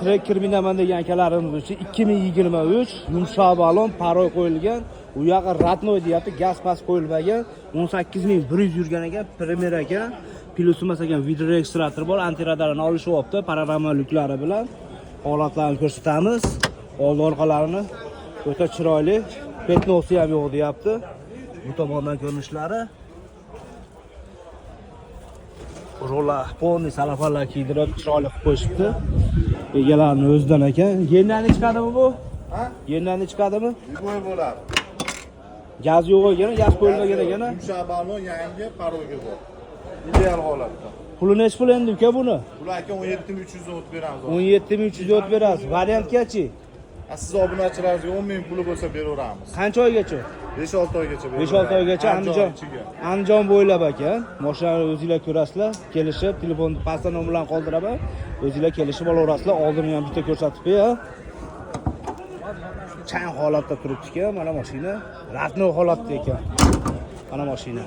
Tracker minaman degan akalarimiz uchun 2023, yumshoq balon, parol qo'yilgan. U yog'i родной deyapti, gaz pas qo'yilmagan. 18 100 yurgan ekan, Premier ekan. Plyusi emas ekan, videoregistrator bor, antiradarini olishyapti, panorama lyuklari bilan. Holatlarini ko'rsatamiz. Oldi orqalarini o'ta chiroyli. Пятно si ham yo'q deyapti. Bu tomondan ko'rinishlari. Rola полный salafanlar kiydirib, chiroyli qilib qo'yishibdi. Egalarini o'zidan ekan. Yendani chiqadimi bu? Ha? Yendani chiqadimi? Любой bo'ladi. Gaz yo'q ekan, gaz qo'yilmagan ekan. Yumshoq balon, yangi, parogi bor. Ideal holatda. Puli nechi pul endi, uka, buni? Bular, aka, 17 300 dan o'tib beramiz. 17 300 o'tib berasiz. Variantgachi? Ha, siz obunachilaringizga 10 ming puli bo'lsa beraveramiz. Qancha oygacha? 5-6 oygacha beraveramiz. 5-6 oygacha. Andijon ichiga. Andijon bo'ylab aka. Mashinani o'zinglar ko'rasizlar, kelishib, telefonni pastda nomerlarni qoldiraman. O'zinglar kelishib olaverasizlar. Oldini ham bitta ko'rsatib qo'y. Chang holatda turibdi ekan, mana mashina. Родной holatda ekan. Mana mashina.